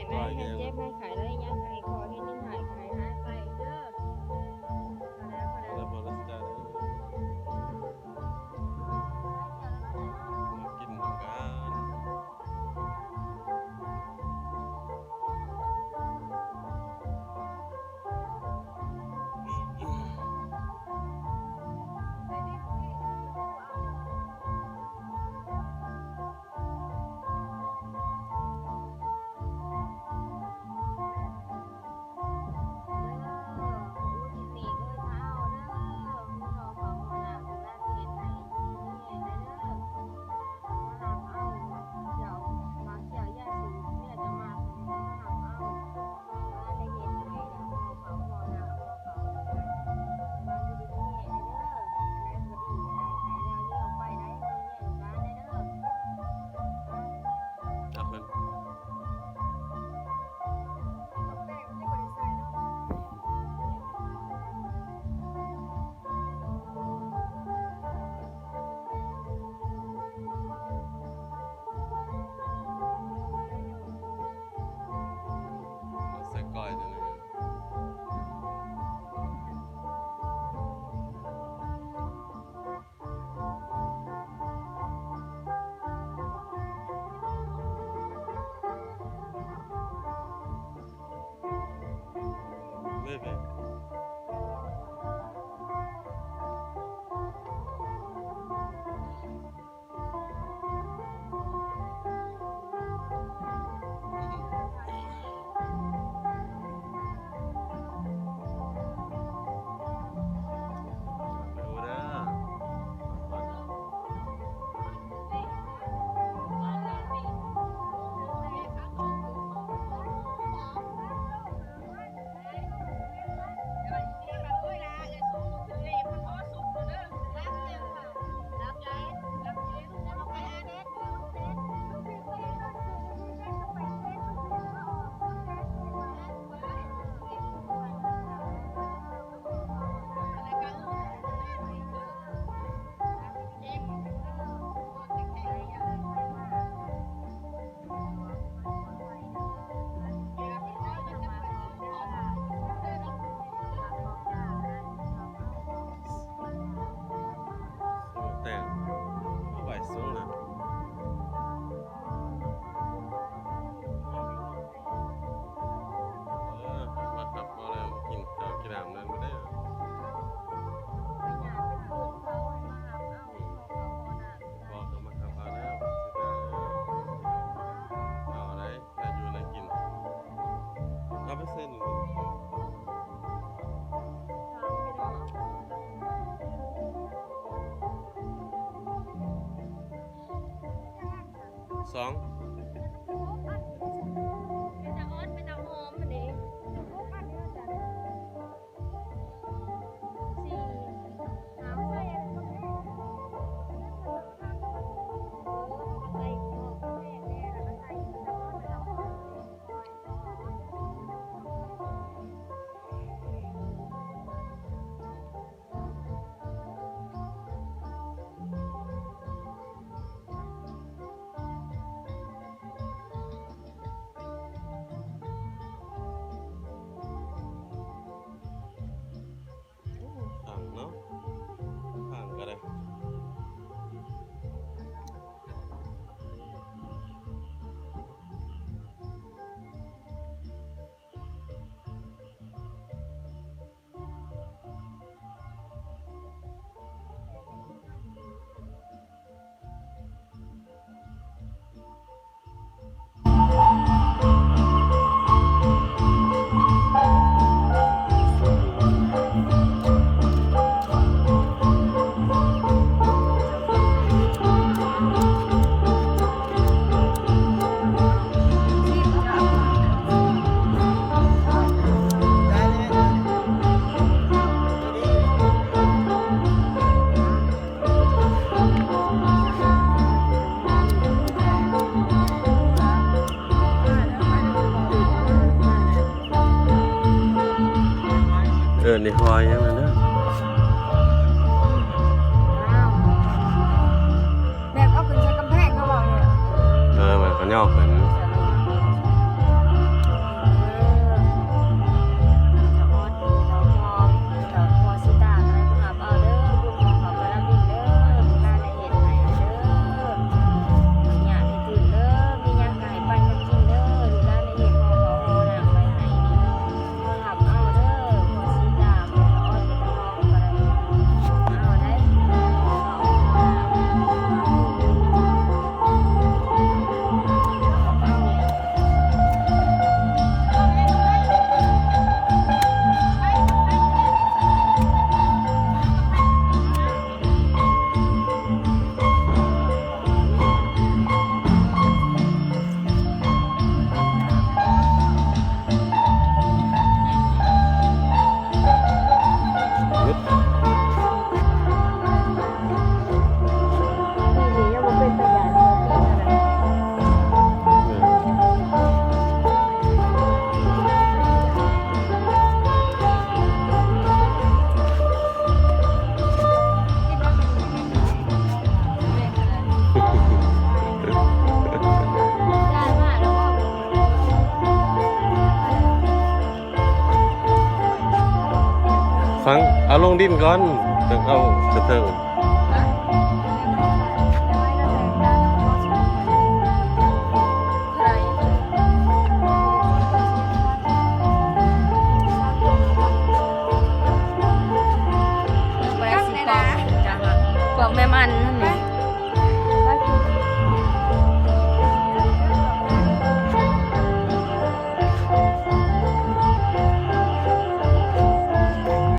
ໃຫ້ເຈັບໃຫ້ໄຂ້ແລ້ວຍັງໃຫ້ຂໍເຮັດຍັງໃຫ້ໄຂ້ຫາຍໄປເດີ. ພໍແລ້ວ ພໍແລ້ວ ມາກິນນຳກັນ. ໃສ່ກ້ອຍຕົວນີ້. ແຕ່ງໄວ້ສູງນະ. ເອີ ມາຄັບເອົາແລ້ວ ກິນເຂົ້າກິນນ້ຳນັ້ນບໍ່ໄດ້. ບອກກໍມາຄັບເອົາແລ້ວ ເອົາໄດ້ ໄດ້ຢູ່ໄດ້ກິນ. ເອົາໄປເຊັນ. ສອງ ເປັນຕາອ່ອນ ເປັນຕາຫອມອັນນີ້. ຂ້າງເນາະ ຂ້າງກໍໄດ້. ເອີ້ນອີ່ຫ້ອຫຍັງນັ້ນເດີ. ແບບເອົາຂຶ້ນໃສ່ກຳແພງເນາະ ເວົ້າແລ້ວ ເອີ ມັນກໍຍໍຂຶ້ນ. ລົງດິນກ່ອນ ຈັ່ງເຂົ້າເທິງ. ພວກແມ່ມັນຫັ້ນນີ້.